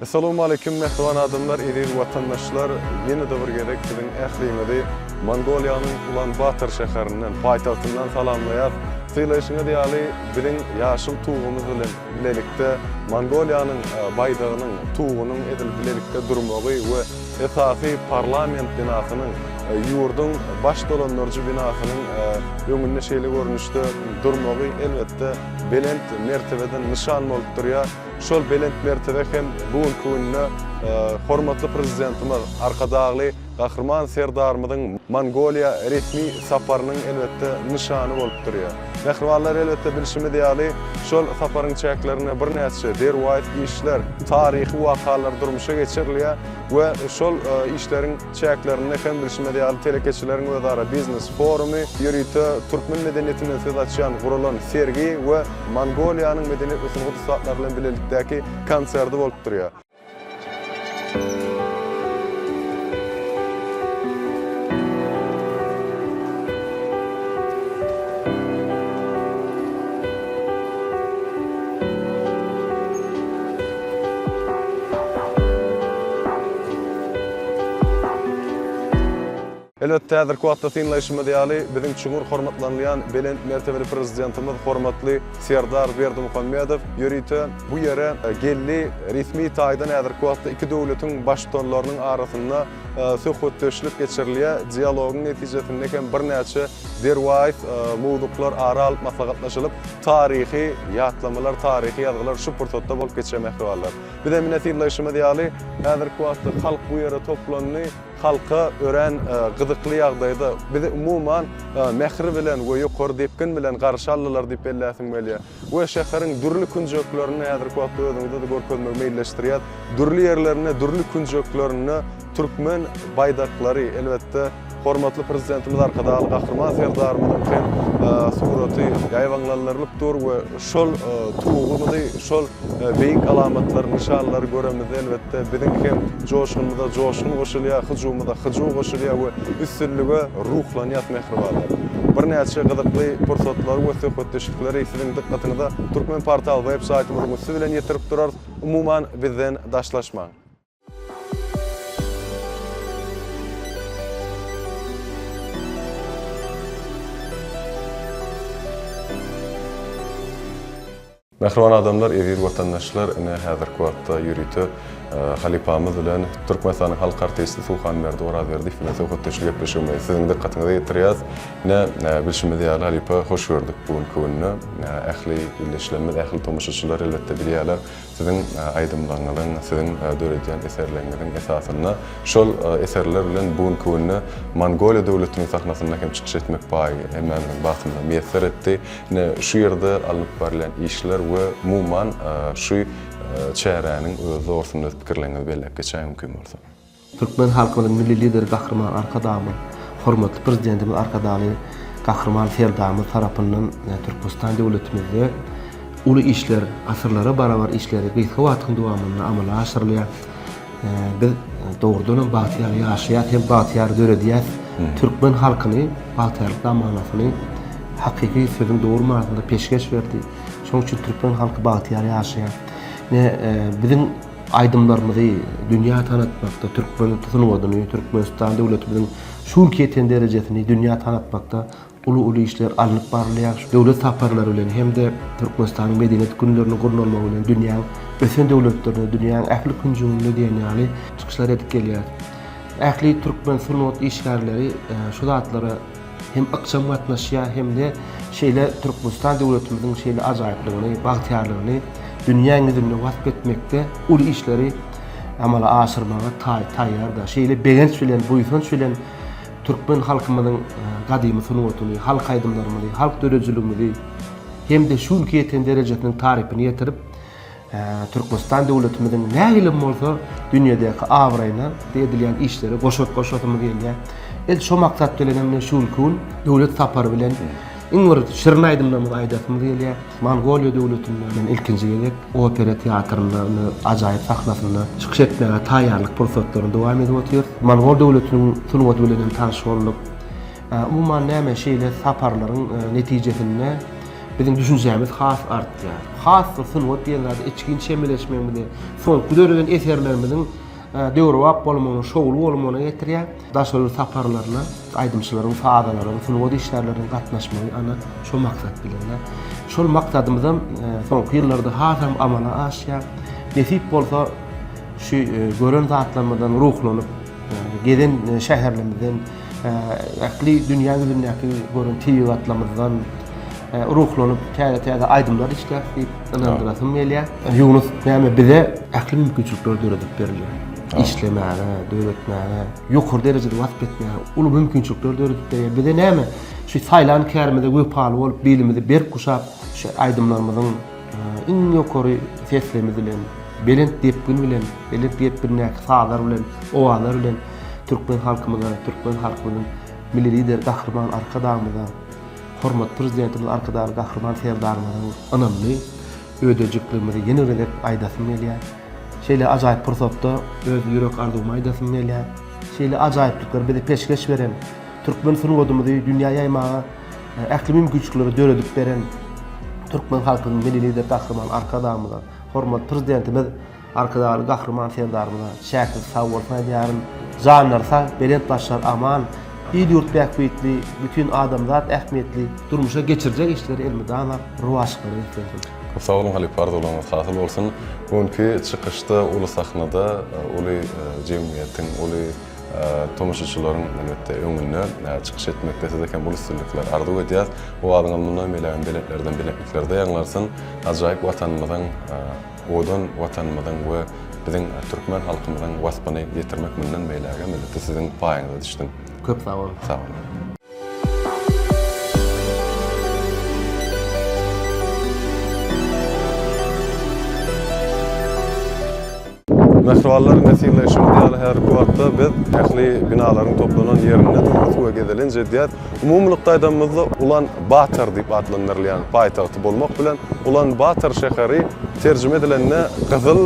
Essalawmaleýkim mähriban adamlar, eziz watandaşlar! Ýene-de bir gezek siziň ähliňizi Mongoliýanyň Ulan-Bator şäherinden, paýtagtyndan salamlaýas. Sylaýşyňyz ýaly, biziň ýaşyl tugumyz bilen bilelikde Mongoliýanyň baýdagynyň, tugunyň edil bilelikde durmagy we esasy parlament binasynyň, ýurduň baş dolandyryjy binasynyň öňünde şeýle görnüşde durmagy, elbetde, belent mertebeden nyşan bolup durýar. Şol belent mertebe hem bu günki günde hormatly Prezidentimiz Arkadagly Gahryman Serdarymyzyň Mongoliýa resmi saparynyň elbetde nyşany bolup durýar. Mähribanlar elbetde bilşimiz ýaly, şol saparyň çäklerinde birnäçe derwaýys işler, taryhy wakalar durmuşa geçirilýär we şol işleriň çäklerinde hem bilşimiz ýaly telekeçileriň özara biznes forumy, ýörite türkmen medeniýetinden söz açýan guralan sergi we Mongoliýanyň medeniýet we sungat ussatlary bilen bilelikdäki konserdi bolup durýar. Elbetde, häzirki wagtda synlaýşymyz ýaly, biziň çuňňur hormatlanylýan belent mertebeli Prezidentimiz hormatly Serdar Berdimuhamedow ýörite bu ýere geldi. Resmi taýdan häzirki wagtda iki döwletiň Baştutanlarynyň arasynda söhbetdeşlik geçirilýär. Dialogyň netijesinde hem birnäçe derwaýys mowzuklar ara alyp maslahatlaşylyp, taryhy ýatlamalar, taryhy ýazgylar şu pursatda bolup geçýär mähribanlar. Bizem ine synlaýşymyz ýaly, häzirki wagtda halk bu ýere toplandy. Halka örän gyzykly ýagdaýda, bizi umuman mähir bilen we ýokary depgin bilen garşy aldylar diýip belläsim gelýär. We şäheriň dürli künjeklerinde häzirki wagtda özüňize-de görkezmegi meýilleşdirýäs. Dürli ýerlerinde, dürli künjeklerinde türkmen baýdaklary, elbetde, hormatly Prezidentimiz Arkadagly Gahryman Serdarymyzyň hem suraty ýaýbaňlandyrylyp dur we şol tugumyzy, şol beýik alamatlary, nyşanlary göremizde, elbetde, biziň hem joşgunymyza joşgun goşulýar, hyjuwymyza hyjuw goşulýar we üstünlige ruhlanýas mähribanlar. Birnäçe gyzykly pursatlary we söhbetdeşlikleri siziň dykgatyňyza Turkmenportal web saýtymyzyň üsti bilen ýetirip durarys. Umuman, bizden daşlaşmaň! Mähriban adamlar, eziz watandaşlar, ine häzirki wagtda ýörite halypamyz bilen Türkmenistanyň halk artisti Suhanberdi Orazberdiýew bilen söhbetdeşlik gepleşigimizi siziň dykgatyňyza ýetirýäris. Ine, bilşimiz ýaly, halypa hoş gördük bu günki günde. Ähli ildeşlerimiz, ähli tomaşaçylar elbetde bilýärler. Siziň aýdymlaryňyzyň, siziň döredýän eserleriňiziň esasynda şol eserler bilen bu günki günde Mongoliýa döwletiniň sahnasynda hem çykyş etmek baý hemmämiziň bagtymyza miýesser etdi. Ine, şu ýerde alnyp barylýan işler we umuman şu çäräniň özi dogrusynda öz pikirleriňizi belläp geçäýiň mümkin bolsa. Türkmen halkymyzyň Milli Lideri Gahryman Arkadagymyz, hormatly Prezidentimiz Arkadagly Gahryman Serdarymyz tarapyndan Türkmenistan döwletimizde uly işler, asyrlara barabar işleri gysga wagtyň dowamynda amala aşyrylýar. Biz dogrudanam bagtyýar ýaşaýas hem bagtyýar döredýäs. Türkmen halkyny bagtyýarlyk zamanasyny hakyky sözüň dogry manysynda peşgeş berdi. Şonuň üçin türkmen halky bagtyýar ýaşaýar. Ine, biziň Aýdymlarymyzy dünýä tanatmakda, türkmen sungatyny, Türkmenistan döwletimiziň şu günki ýeten derejesini dünýä tanatmakda uly-uly işler alnyp barylýar. Döwlet saparlary bilen hem-de Türkmenistanyň Medeniýet günleriniň gurnalmagy bilen dünýäň ösen döwletlerinde, dünýäň ähli künjeginde diýen ýaly çykyşlar edip gelýäris. Ähli türkmen sungat işgärleri şu zatlara hem ykjam gatnaşýar hem-de şeýle Türkmenistan döwletimiziň şeýle ajaýyplygyny, bagtyýarlygyny dünýäň ýüzünde wasp etmekde uly işleri amala aşyrmaga taýýarda. Şeýle begenç bilen, buýsanç bilen türkmen halkymyzyň gadymy sungatyny, halk aýdymlarymyzy, halk döredijiligimizi hem-de şu günki ýeten derejesiniň tarypyny ýetirip, Türkmenistan döwletimiziň nähilem bolsa dünýedäki abraýyna edilýän işlere goşant goşasymyz gelýär. Edil şo maksat bilen hem şu günki gün döwlet sapary bilen iň bir şirin aýdymlarymyzy aýdasymyz gelýär. Mongoliýa döwletinde men ilkinji gezek opera teatrynda ajaýyp sahnasynda çykyş etmäge taýýarlyk pursatlaryny dowam edip otyrys. Mongol döwletiniň sungaty bilen hem tanyş bolduk. Umuman näme şeýle saparlaryň netijesinde. Biziň düşünjämiz has artýar. Has-da sungat diýen zada içgin çemeleşmegimize, soňky döreden eserlerimiziň döwrebap bolmagyna, şowly bolmagyna getirýär. Daşary ýurt saparlaryna aýdymçylaryň, sazalaryň, sungat işgärleriniň gatnaşmagy ana şo maksat bilen. Şol maksadymyzam soňky ýyllarda hasam amala aşýar. Nesip bolsa şu gören zatlarymyzdan ruhlanyp, gezen şäherlerimizden, ähli dünýä ýüzündäki gören tebigatlarymyzdan ruhlanyp täze-täze aýdymlar işläris diýip ynandyrasym gelýär. Ýunus näme bize ähli mümkinçilikler döredip berilýär. Işlemäge, döretmäge, ýokary derejede wasp etmäge uly mümkinçilikler döredip berýär. Bize näme şu saýlan kärimize wepaly bolup, bilimizi berk guşap, şu aýdymlarymyzyň iň ýokary seslerimiz bilen, belent depgin bilen, belent depgindäki sazlar bilen, owazlar bilen türkmen halkymyza, türkmen halkymyzyň Milli Lideri Gahryman Arkadagymyza, hormatly Prezidentimiz Arkadagly Gahryman Serdarymyzyň ynamly ödejekligimizi ýene bir gezek aýdasym gelýär. Şeýle ajaýyp pursatda öz ýürek arzuwymy aýdasym gelýär. Şeýle ajaýyplyklary bize peşgeş beren, türkmen sungatymyzy dünýä ýaýmaga ähli mümkinçilikleri döredip beren türkmen halkynyň Milli Lideri Gahryman Arkadagymyza, hormatly Prezidentimiz Arkadagly Gahryman Serdarymyza çäksiz sagbolsun aýdýaryn. Janlary sag, belent başlary aman, il-ýurt bähbitli, bütin adamzat ähmiýetli durmuşa geçirjek işleri elmydama rowaçlyklara beslensin. Köp sag boluň halypa arzuwlaryňyz hasyl bolsun. Bu günki çykyşda uly sahnada uly jemgyýetiň uly tomaşaçylaryň elbetde öňünde çykyş etmekde size hem uly üstünlikler arzuw edýäs. Owazyňyz mundan beýlägem belentlerden belentliklerde ýaňlansyn. Ajaýyp Watanymyzyň Owadan Watanymyzyň we biziň türkmen halkymyzyň waspyny ýetirmek mundan beýlägem elbetde siziň paýyňyza düşsün. Köp sag boluň. Sag boluň. Mähribanlar indi synlaýşymyz ýaly häzirki wagtda biz ähli binalaryň toplanan ýerinde durus we gezelenç edýäs. Umumylykda aýdanymyzda Ulan Bator diýip atlandyrylýan paýtagty bolmak bilen Ulan Bator şäheri terjime edilende gyzyl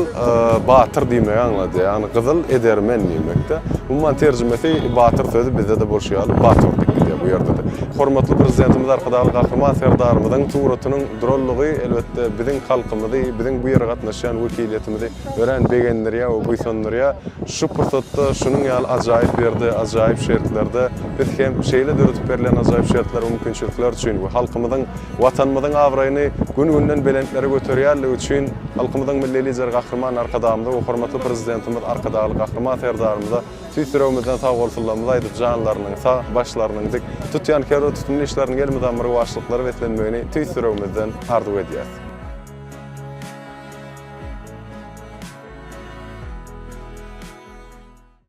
batyr diýmegi aňladýar. Ýagny gyzyl edermen diýmekde. Umuman terjimesi batyr sözi bizde-de bolşy ýaly batur diýip gidýär bu ýerde-de. Hormatly Prezidentimiz Arkadagly Gahryman Serdarymyzyň suratynyň duranlygy elbetde biziň halkymyzy, biziň bu ýere gatnaşýan wekiliýetimizi örän begendirýär we buýsandyrýar. Şu pursatda şunuň ýaly ajaýyp ýerde, ajaýyp şertlerde biz hem şeýle döredip berilýän ajaýyp şertler we mümkinçilikler üçin we halkymyzyň, Watanymyzyň abraýyny gün-günden belentlere göterýänligi üçin halkymyzyň Milli Lideri Gahryman Arkadagymyza we hormatly Prezidentimiz Arkadagly Gahryman Serdarymyza tüýs ýüregimizden sagbolsunlarymyzy aýdyp, janlarynyň sag, başlarynyň dik, tutýan her bir tutumly işleriniň elmydama rowaçlyklara beslenmegini tüýs ýüregimizden arzuw edýäris.